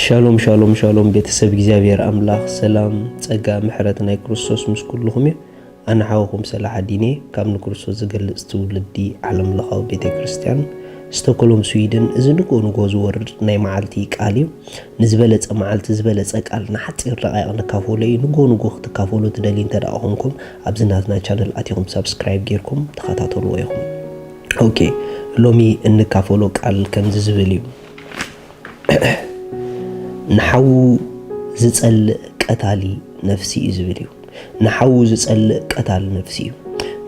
ሻሎም ሻሎም ሻሎም፣ ቤተሰብ እግዚኣብሔር ኣምላኽ ሰላም ጸጋ ምሕረት ናይ ክርስቶስ ምስ ኩልኹም እዩ። ኣነ ሓውኹም ሰላሓዲን እየ ካብ ንክርስቶስ ዝገልጽ ትውልዲ ዓለም ለኻዊ ቤተ ክርስቲያን ስቶኮሎም ስዊድን። እዚ ንጎ ንጎ ዝወርድ ናይ መዓልቲ ቃል እዩ። ንዝበለጸ መዓልቲ ዝበለጸ ቃል ንሓጺር ደቃይቕ ንካፈሎ እዩ። ንጎ ንጎ ክትካፈሉ ትደልዩ እንተ ደኣ ኾንኩም ኣብዚ ናትና ቻነል ኣቲኹም ሳብስክራይብ ጌርኩም ተኸታተልዎ ኢኹም። ኦኬ፣ ሎሚ እንካፈሎ ቃል ከምዚ ዝብል እዩ። ንሓዉ ዝጸልእ ቀታሊ ነፍሲ እዩ ዝብል እዩ። ንሓዉ ዝጸልእ ቀታሊ ነፍሲ እዩ።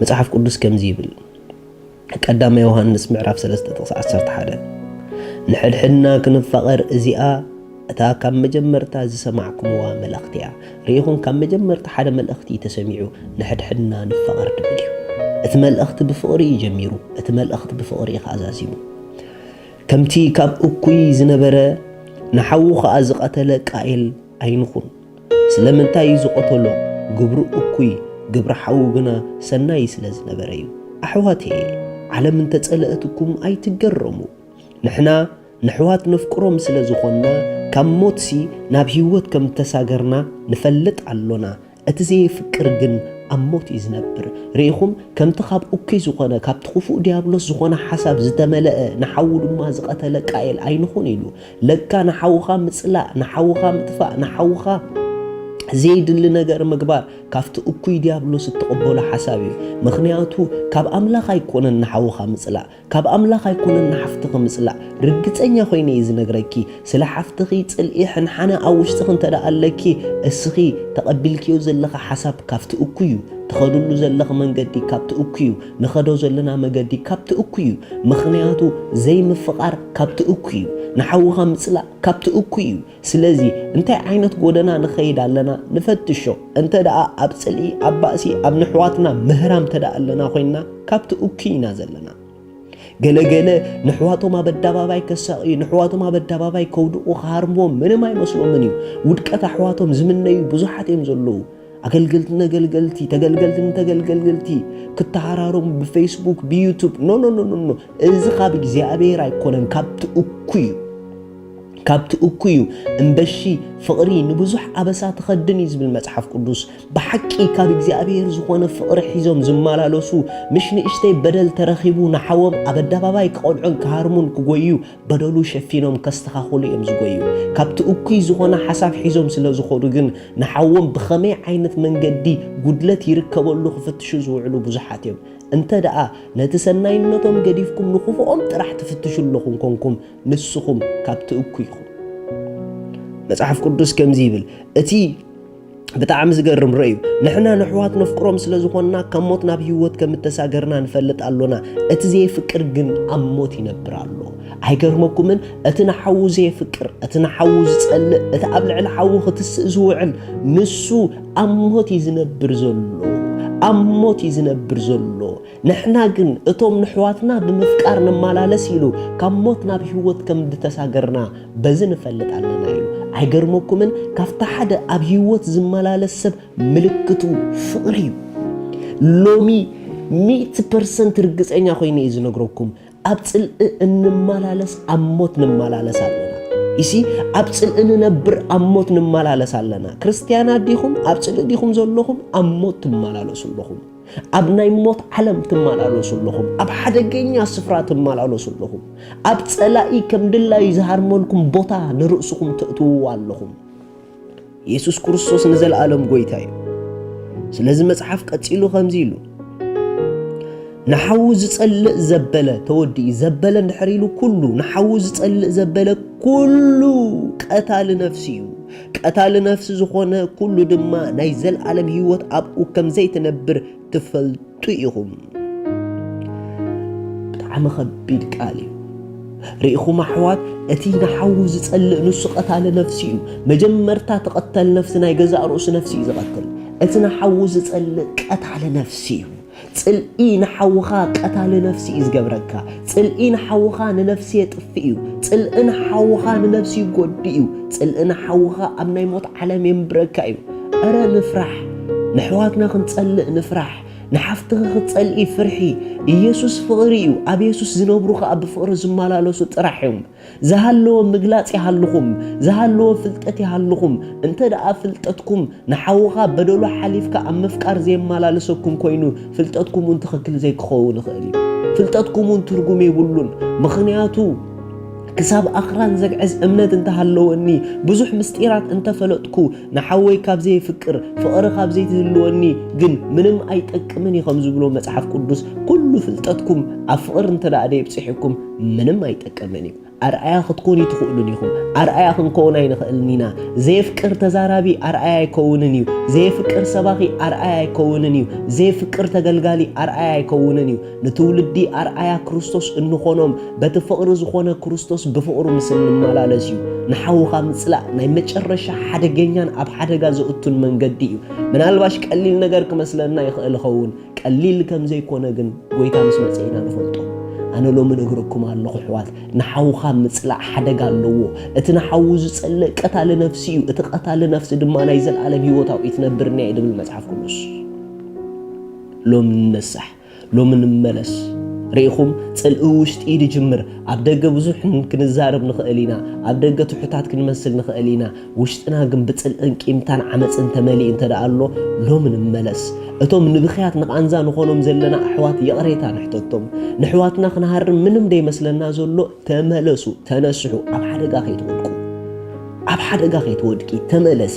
መጽሓፍ ቅዱስ ከምዚ ይብል፣ ቀዳማይ ዮሃንስ ምዕራፍ ሰለስተ ጥቕሲ ዓሰርተ ሓደ፣ ንሕድሕድና ክንፋቐር እዚኣ እታ ካብ መጀመርታ ዝሰማዕኩምዋ መልእኽቲ እያ። ርኢኹም፣ ካብ መጀመርታ ሓደ መልእኽቲ እዩ ተሰሚዑ፣ ንሕድሕድና ንፋቐር ድብል እዩ። እቲ መልእኽቲ ብፍቕሪ እዩ ጀሚሩ፣ እቲ መልእኽቲ ብፍቕሪ እዩ ከኣ ዛዚሙ። ከምቲ ካብ እኩይ ዝነበረ ንሓዉ ኸኣ ዝቐተለ ቃኤል ኣይንኹን። ስለምንታይ እዩ ዝቐተሎ? ግብሩ እኩይ፣ ግብሪ ሓዉ ግና ሰናይ ስለ ዝነበረ እዩ። ኣሕዋተየ፣ ዓለም እንተ ጸለእትኩም ኣይትገረሙ። ንሕና ንሕዋት ነፍቅሮም ስለ ዝኾንና፣ ካብ ሞትሲ ናብ ህይወት ከም እተሳገርና ንፈልጥ ኣሎና። እቲ ዘየፍቅር ግን ኣብ ሞት እዩ ዝነብር። ርኢኹም፣ ከምቲ ካብ እኩይ ዝኾነ፣ ካብቲ ክፉእ ዲያብሎስ ዝኾነ ሓሳብ ዝተመልአ፣ ንሓዉ ድማ ዝቐተለ ቃኤል ኣይንኹን ኢሉ። ለካ ንሓውኻ ምጽላእ፣ ንሓውኻ ምጥፋእ፣ ንሓውኻ ዘየድሊ ነገር ምግባር ካብቲ እኩይ ዲያብሎስ እትቕበሎ ሓሳብ እዩ። ምኽንያቱ ካብ ኣምላኽ ኣይኮነን ንሓውኻ ምጽላእ፣ ካብ ኣምላኽ ኣይኮነን ንሓፍትኺ ምጽላእ። ርግጸኛ ኮይነ እየ ዝነግረኪ፣ ስለ ሓፍትኺ ጽልኢ ሕንሓነ ኣብ ውሽጥኺ እንተ ደኣ ኣለኪ፣ እስኺ ተቐቢልክዮ ዘለኺ ሓሳብ ካብቲ እኩይ እዩ። ትኸድሉ ዘለኺ መንገዲ ካብቲ እኩይ እዩ። ንኸዶ ዘለና መገዲ ካብቲ እኩይ እዩ። ምኽንያቱ ዘይምፍቓር ካብቲ እኩይ እዩ። ንሓውኻ ምጽላእ ካብቲ እኩይ እዩ። ስለዚ እንታይ ዓይነት ጎደና ንኸይድ ኣለና ንፈትሾ። እንተ ደኣ ኣብ ጽልኢ፣ ኣብ ባእሲ፣ ኣብ ንሕዋትና ምህራም እንተ ደኣ ኣለና ኮይንና፣ ካብቲ እኩይ ኢና ዘለና። ገለ ገለ ንሕዋቶም ኣብ ኣደባባይ ከሳቕዩ፣ ንሕዋቶም ኣብ ኣደባባይ ከውድቑ፣ ክሃርምዎም ምንም ኣይመስሎምን እዩ። ውድቀት ኣሕዋቶም ዝምነዩ ብዙሓት እዮም ዘለዉ። ኣገልገልትን ኣገልገልቲ፣ ተገልገልትን ተገልገልቲ ክተሃራረሙ ብፌስቡክ፣ ብዩቱብ፣ ኖ፣ ኖ፣ ኖ፣ ኖ፣ ኖ። እዚ ካብ እግዚኣብሔር ኣይኮነን፣ ካብቲ እኩይ እዩ። ካብቲ እኩይ እዩ። እምበሺ ፍቕሪ ንብዙሕ ኣበሳ ትኸድን እዩ ዝብል መጽሓፍ ቅዱስ። ብሓቂ ካብ እግዚኣብሔር ዝኾነ ፍቕሪ ሒዞም ዝመላለሱ፣ ምሽ ንእሽተይ በደል ተረኺቡ ንሓዎም ኣብ ኣደባባይ ክቐንዖን ክሃርሙን ክጎዩ፣ በደሉ ሸፊኖም ከስተኻኽሉ እዮም ዝጎዩ። ካብቲ እኩይ ዝኾነ ሓሳብ ሒዞም ስለ ዝኾዱ ግን፣ ንሓዎም ብኸመይ ዓይነት መንገዲ ጉድለት ይርከበሉ ክፍትሹ ዝውዕሉ ብዙሓት እዮም። እንተ ደኣ ነቲ ሰናይነቶም ገዲፍኩም ንኽፉኦም ጥራሕ ትፍትሹ ኣለኹም ኮንኩም፣ ንስኹም ካብቲ እኩይ ኢኹም። መጽሓፍ ቅዱስ ከምዚ ይብል፣ እቲ ብጣዕሚ ዝገርም ርእዩ፣ ንሕና ንሕዋት ነፍቅሮም ስለ ዝኾንና፣ ካብ ሞት ናብ ህይወት ከም እተሳገርና ንፈልጥ ኣሎና። እቲ ዘየፍቅር ግን ኣብ ሞት ይነብር ኣሎ። ኣይገርመኩምን? እቲ ንሓዉ ዘየፍቅር፣ እቲ ንሓዉ ዝጸልእ፣ እቲ ኣብ ልዕሊ ሓዉ ክትስእ ዝውዕል፣ ንሱ ኣብ ሞት እዩ ዝነብር ዘሎ። ኣብ ሞት እዩ ዝነብር ዘሎ። ንሕና ግን እቶም ንሕዋትና ብምፍቃር ንመላለስ ኢሉ ካብ ሞት ናብ ህይወት ከም ዝተሳገርና በዚ ንፈልጥ ኣለና እዩ። ኣይገርመኩምን? ካብቲ ሓደ ኣብ ህይወት ዝመላለስ ሰብ ምልክቱ ፍቕሪ እዩ። ሎሚ ሚእቲ ፐርሰንት ርግጸኛ ኮይነ እዩ ዝነግረኩም። ኣብ ጽልኢ እንመላለስ ኣብ ሞት ንመላለስ ኣለና። ይሲ ኣብ ጽልኢ ንነብር ኣብ ሞት ንመላለስ ኣለና። ክርስትያናት ዲኹም? ኣብ ጽልኢ ዲኹም ዘለኹም? ኣብ ሞት ትመላለሱ ኣለኹም። ኣብ ናይ ሞት ዓለም ትመላለሱ ኣለኹም። ኣብ ሓደገኛ ስፍራ ትመላለሱ ኣለኹም። ኣብ ጸላኢ ከም ድላዩ ዝሃርመልኩም ቦታ ንርእስኹም ተእትውዎ ኣለኹም። የሱስ ክርስቶስ ንዘለኣለም ጐይታ እዩ። ስለዚ መጽሓፍ ቀጺሉ ከምዚ ኢሉ፣ ንሓዉ ዝጸልእ ዘበለ፣ ተወዲኡ፣ ዘበለ እንድሕር ኢሉ ኩሉ፣ ንሓዉ ዝጸልእ ዘበለ ኩሉ ቀታሊ ነፍሲ እዩ። ቀታሊ ነፍሲ ዝኾነ ኩሉ ድማ ናይ ዘለኣለም ህይወት ኣብኡ ከም ዘይትነብር ትፈልጡ ኢኹም። ብጣዕሚ ኸቢድ ቃል እዩ። ርኢኹም ኣሕዋት፣ እቲ ንሓዉ ዝጸልእ ንሱ ቀታሊ ነፍሲ እዩ። መጀመርታ ትቐተል ነፍሲ ናይ ገዛእ ርእሱ ነፍሲ እዩ ዝቐትል። እቲ ንሓዉ ዝጸልእ ቀታሊ ነፍሲ እዩ። ጽልኢ ንሓውኻ ቀታሊ ነፍሲ እዩ ዝገብረካ። ጽልኢ ንሓውኻ ንነፍሲ የጥፍእ እዩ። ጽልኢ ንሓውኻ ንነፍሲ ይጎድእ እዩ። ጽልኢ ንሓውኻ ኣብ ናይ ሞት ዓለም የንብረካ እዩ። እረ ንፍራሕ። ንሕዋትና ክንጸልእ ንፍራሕ። ንሓፍትኺ ክትጸልኢ ፍርሒ። ኢየሱስ ፍቕሪ እዩ። ኣብ የሱስ ዝነብሩ ኸኣ ብፍቕሪ ዝመላለሱ ጥራሕ እዮም። ዝሃለወ ምግላጽ ይሃልኹም፣ ዝሃለወ ፍልጠት ይሃልኹም። እንተ ደኣ ፍልጠትኩም ንሓውኻ በደሉ ሓሊፍካ ኣብ ምፍቃር ዘየመላለሰኩም ኮይኑ፣ ፍልጠትኩም እውን ትኽክል ዘይክኸውን ይኽእል እዩ። ፍልጠትኩም እውን ትርጉም የብሉን። ምኽንያቱ ክሳብ ኣኽራን ዘግዕዝ እምነት እንተሃለወኒ፣ ብዙሕ ምስጢራት እንተፈለጥኩ፣ ንሓወይ ካብ ዘየፍቅር፣ ፍቕሪ ካብ ዘይትህልወኒ ግን ምንም ኣይጠቅምን እዩ ከም ዝብሎ መጽሓፍ ቅዱስ፣ ኩሉ ፍልጠትኩም ኣብ ፍቕሪ እንተ ደኣ ደየብጽሕኩም ምንም ኣይጠቅምን እዩ። ኣርኣያ ክትኮኑ ትኽእሉን ኢኹም። ኣርኣያ ክንከውን ኣይንኽእልን ኢና። ዘየፍቅር ተዛራቢ ኣርኣያ ኣይከውንን እዩ። ዘየፍቅር ሰባኺ ኣርኣያ ኣይከውንን እዩ። ዘየፍቅር ተገልጋሊ ኣርኣያ ኣይከውንን እዩ። ንትውልዲ ኣርኣያ ክርስቶስ እንኾኖም፣ በቲ ፍቕሪ ዝኾነ ክርስቶስ ብፍቕሩ ምስ እንመላለስ እዩ። ንሓውኻ ምጽላእ ናይ መጨረሻ ሓደገኛን ኣብ ሓደጋ ዘእቱን መንገዲ እዩ። ምናልባሽ ቀሊል ነገር ክመስለና ይኽእል ይኸውን። ቀሊል ከም ዘይኮነ ግን ጎይታ ምስ መጸ ኢና ንፈልጦ። ኣነ ሎሚ ነግረኩም ኣለኹ ኣሕዋት፣ ንሓውኻ ምጽላእ ሓደጋ ኣለዎ። እቲ ንሓዉ ዝጸልእ ቀታሊ ነፍሲ እዩ። እቲ ቀታሊ ነፍሲ ድማ ናይ ዘለኣለም ህይወት ኣብኡ ትነብር እያ እዩ ድብል መጽሓፍ ቅዱስ። ሎሚ ንነሳሕ፣ ሎሚ ንመለስ። ርኢኹም፣ ጽልኢ ውሽጢ እዩ ዝጅምር። ኣብ ደገ ብዙሕ ክንዛረብ ንኽእል ኢና፣ ኣብ ደገ ትሑታት ክንመስል ንኽእል ኢና። ውሽጥና ግን ብጽልእን ቂምታን ዓመጽን ተመሊኡ እንተ ደኣ ኣሎ፣ ሎሚ ንመለስ። እቶም ንብኽያት ንቓንዛ ንኾኖም ዘለና ኣሕዋት ይቕሬታ ንሕተቶም። ንሕዋትና ክንሃርም ምንም ደይመስለና ዘሎ፣ ተመለሱ፣ ተነስሑ፣ ኣብ ሓደጋ ከይትወድቁ። ኣብ ሓደጋ ከይትወድቂ፣ ተመለሲ።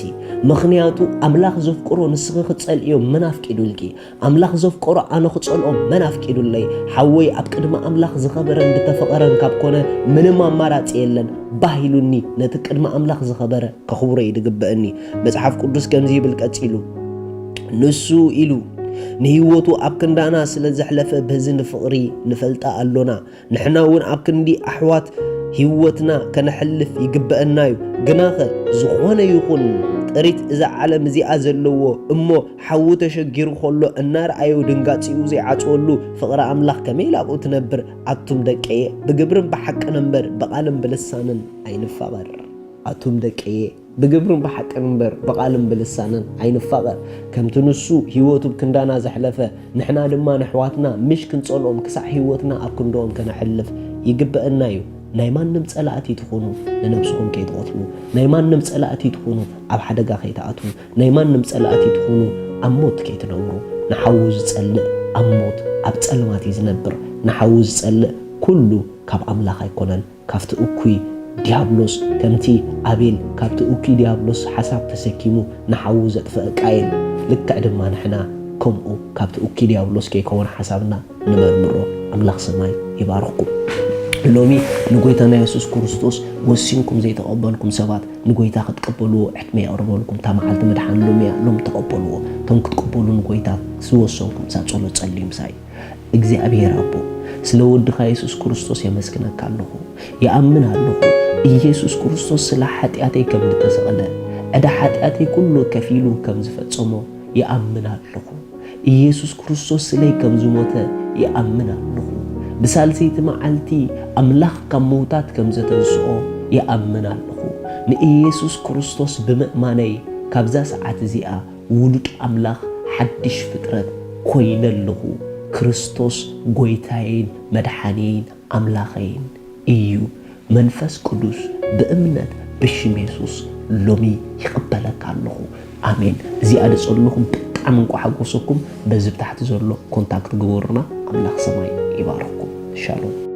ምኽንያቱ ኣምላኽ ዘፍቅሮ ንስኺ ክትጸልእዮ መን ኣፍቂዱልኪ? ኣምላኽ ዘፍቀሮ ኣነ ክጸልኦ መን ኣፍቂዱለይ? ሓወይ ኣብ ቅድሚ ኣምላኽ ዝኸበረን ዝተፈቐረን ካብ ኮነ ምንም ኣማራጺ የለን። ባህ ኢሉኒ ነቲ ቅድሚ ኣምላኽ ዝኸበረ ከኽብሮ እዩ ዝግበአኒ። መጽሓፍ ቅዱስ ከምዚ ይብል ቀጺሉ፣ ንሱ ኢሉ ንህይወቱ ኣብ ክንዳና ስለ ዘሕለፈ በዚ ንፍቕሪ ንፈልጣ ኣሎና። ንሕና እውን ኣብ ክንዲ ኣሕዋት ህይወትና ከነሕልፍ ይግበአና እዩ። ግናኸ ዝኾነ ይኹን ጥሪት እዛ ዓለም እዚኣ ዘለዎ እሞ ሓዉ ተሸጊሩ ከሎ እናረኣዮ ድንጋጺኡ ዘይዓጽወሉ ፍቕሪ ኣምላኽ ከመይ ኢላ ኣብኡ ትነብር? ኣቱም ደቀየ፣ ብግብርን ብሓቅን እምበር ብቓልን ብልሳንን ኣይንፋቐር። ኣቱም ደቀየ፣ ብግብርን ብሓቅን እምበር ብቓልን ብልሳንን ኣይንፋቐር። ከምቲ ንሱ ህይወቱ ብክንዳና ዘሕለፈ፣ ንሕና ድማ ንኣሕዋትና ምሽ ክንጸልኦም ክሳዕ ህይወትና ኣብ ክንድኦም ከነሕልፍ ይግበአና እዩ። ናይ ማንም ጸላእቲ ትኹኑ ንነብስኹም ከይትቐትሉ፣ ናይ ማንም ጸላእቲ ትኹኑ ኣብ ሓደጋ ከይትኣትዉ፣ ናይ ማንም ጸላእቲ ትኹኑ ኣብ ሞት ከይትነብሩ። ንሓዉ ዝጸልእ ኣብ ሞት ኣብ ጸልማት እዩ ዝነብር። ንሓዉ ዝጸልእ ኩሉ ካብ ኣምላኽ ኣይኮነን፣ ካብቲ እኩይ ዲያብሎስ። ከምቲ ኣቤል ካብቲ እኩይ ዲያብሎስ ሓሳብ ተሰኪሙ ንሓዉ ዘጥፍአ ቃየል፣ ልክዕ ድማ ንሕና ከምኡ ካብቲ እኩይ ዲያብሎስ ከይከውን ሓሳብና ንመርምሮ። ኣምላኽ ሰማይ ይባርኽኩም። ሎሚ ንጎይታና የሱስ ክርስቶስ ወሲንኩም ዘይተቐበልኩም ሰባት፣ ንጎይታ ክትቅበልዎ ዕድመ የቕርበልኩም። እታ መዓልቲ ምድሓን ሎሚ እያ። ሎሚ ተቐበልዎ። እቶም ክትቅበሉ ንጎይታ ዝወሰንኩም፣ እዛ ጸሎት ጸልዩ ምሳይ። እግዚኣብሔር ኣቦ፣ ስለ ወድኻ የሱስ ክርስቶስ የመስግነካ ኣለኹ። ይኣምን ኣለኹ፣ ኢየሱስ ክርስቶስ ስለ ሓጢኣተይ ከም ዝተሰቕለ፣ ዕዳ ሓጢኣተይ ኩሉ ከፊሉ ከም ዝፈጸሞ ይኣምን ኣለኹ። ኢየሱስ ክርስቶስ ስለይ ከም ዝሞተ ይኣምን ኣለኹ። ብሳልሰይቲ መዓልቲ ኣምላኽ ካብ ምውታት ከም ዘተንስኦ ይኣምን ኣለኹ። ንኢየሱስ ክርስቶስ ብምእማነይ፣ ካብዛ ሰዓት እዚኣ ውሉድ ኣምላኽ፣ ሓድሽ ፍጥረት ኮይነ ኣለኹ። ክርስቶስ ጐይታየይን መድሓኒየይን ኣምላኸይን እዩ። መንፈስ ቅዱስ ብእምነት ብሽም የሱስ ሎሚ ይቕበለካ ኣለኹ። ኣሜን። እዚኣ ዝጸለኹም ብጣዕሚ እንቋዕ ሓጎሰኩም። በዚ ብታሕቲ ዘሎ ኮንታክት ግበሩና። ኣምላኽ ሰማይ ይባርኽኩም። ሻሎም።